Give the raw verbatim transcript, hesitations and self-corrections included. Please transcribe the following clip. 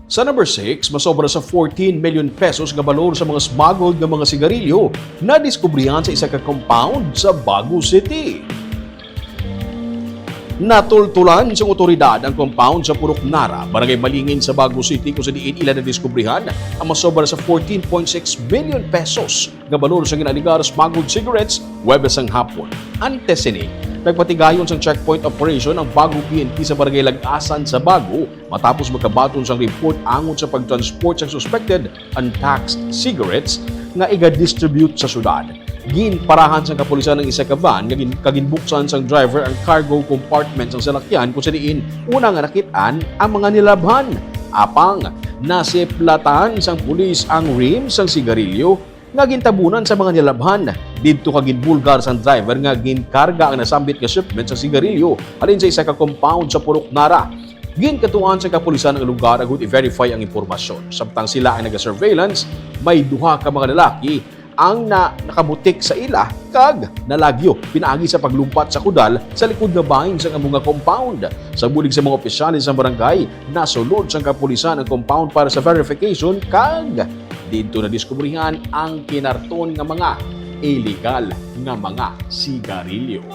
Sa number six, masobra sa fourteen million pesos nga balor sa mga smuggled nga mga sigarilyo nadiskubrihan sa isa ka compound sa Bago City. Natultulan sang otoridad ang compound sa Purok Nara, Barangay Malingin sa Bago City, kung sa diin ila nadiskubrihan ang masobra sa fourteen point six million pesos nga balor sa ginaaligar smuggled cigarettes Huwebes sang hapon. Antes sini, nagpatigayon sang checkpoint operation ang Bago P N P sa Barangay Lagasan sa Bago matapos magkabaton sang report angot sa pagtransport sang suspected untaxed cigarettes nga iga-distribute sa syudad. Ginparahan sang kapulisan ang isa ka van nga gin-, kaginbuksan sang driver ang cargo compartment sang salakyan, kung sa diin una nga nakit-an ang mga nilabhan. Apang nasiplatan sang pulis ang rim sang sigarilyo nga gintabunan sa mga nilabhan. Didto ka ginbulgar sang driver nga ginkarga ang nasambit nga shipment sa sigarilyo halin sa isa ka compound sa Purok Nara. Ginkatuan sa kapulisan ang lugar agud i-verify ang impormasyon. Samtang sila ang naga-surveillance, may duha ka mga lalaki ang na nakabutik sa ila kag nalagyo pinaagi sa paglumpat sa kudal sa likod nga bahin sang amo nga compound. Sa bulig sa mga opisyales sa barangay, nasulod sang kapulisan ang compound para sa verification kag didto nadiskubrihan ang kinarton nga mga illegal nga mga sigarilyo.